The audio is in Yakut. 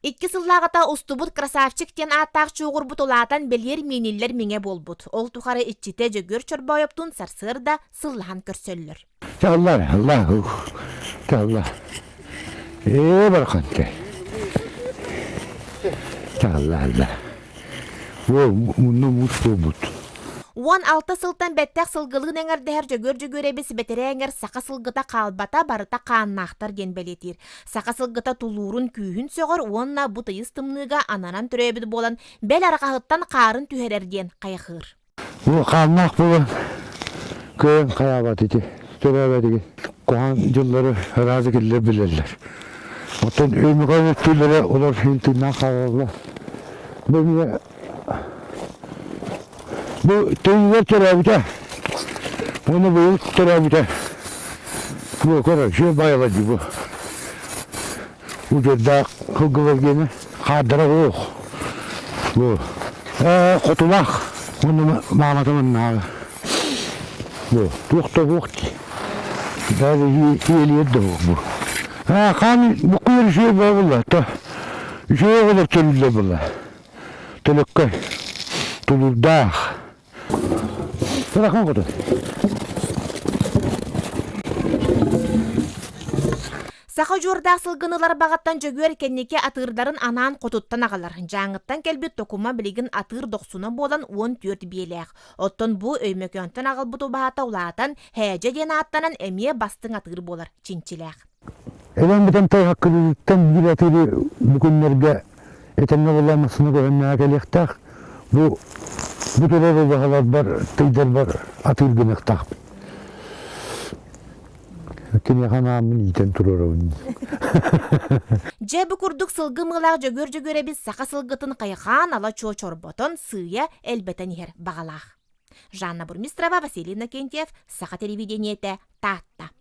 Икки сыллааҕыта устубут Красавчик диэн ааттаах чуоҕурбут улаатан бэлиэр мииниллэр миҥэ буолбут. Ол тухары иччитэ Дьөгүөр Чорбоойоптуун сарсыарда сыллаһан көрсөллөр. Алла, Алла, Алла. Ээ, барахантай. Алла, Алла. Мунну муус буолбут. 16 сылтан бэттэх сылгылыын эҥэрдэһэр Дьөгүөр Дьөгүөрэбис бэтэрээ эҥэр саха сылгыта хаалбата барыта хааннаахтар диэн бэлиэтиир. Саха сылгыта тулуурун күүһүн сөҕөр уонна бу тыйыс тымныыга ананан төрөөбүт буолан бэл арҕаһыттан хаарын түһэрэр диэн хайахыыр. Бу хааннаах буолан кыайан хайаабат ити төрөөбөтүгүн куһаҕан дьыллары ыраазы киллэр билэллэр. Оттон Өймөкөөн өттүлэрэ олор иһин тыыннаах хаалаллар. Бу эмиэ бу тыйыгар төрөөбүтэ. Уонна быйыл төрөөбүтэ. Бу көрөр, үчүгэй баайала дии бу. Удьуордаах кылгылар диэни хаардара суох. Бу хотулаах уонна маамата маннааҕы. Бу туох да суох дии. Даже тиэлиэр да суох бу. Хаан буккуйар үчүгэй буолла. Үчүгэй оҕолор төрүүллэр буолла. Төлөккөй тулуурдаах. Ырахан хоту. Саха удьуордаах сылгыны ылар баҕаттан Дьөгүөр кэнники атыырдарын анаан хотуттан аҕалар. Дьааҥыттан кэлбит Токума билигин атыыр дохсуна буолан 14 биэлээх. Оттон бу Өймөкөөнтөн аҕалбыт убаһата улаатан, Һээдьэ диэн ааттанан эмиэ бастыҥ атыыр буолар чинчилээх. Эбэм бүтэн тайҕаккытыттан биир атыыры бу күннэргэ этэҥҥэ буолла массыына көһөннөҕө кэлиэхтээх. Бу бу турар убаһаларбар, тыйдарбар атыыр гыныахтаахпын. Киниэхэ анааммын иитэн туруорабын. Дьэ бу курдук сылгы мыылаах Дьөгүөр Дьөгүөрэбис саха сылгытын хайҕаан ала-чуо чорботон сыыйа элбэтэн иһэр баҕалаах. Жанна Бурмистрова, Василий Иннокентьев, Саха телевидениетэ, Таатта.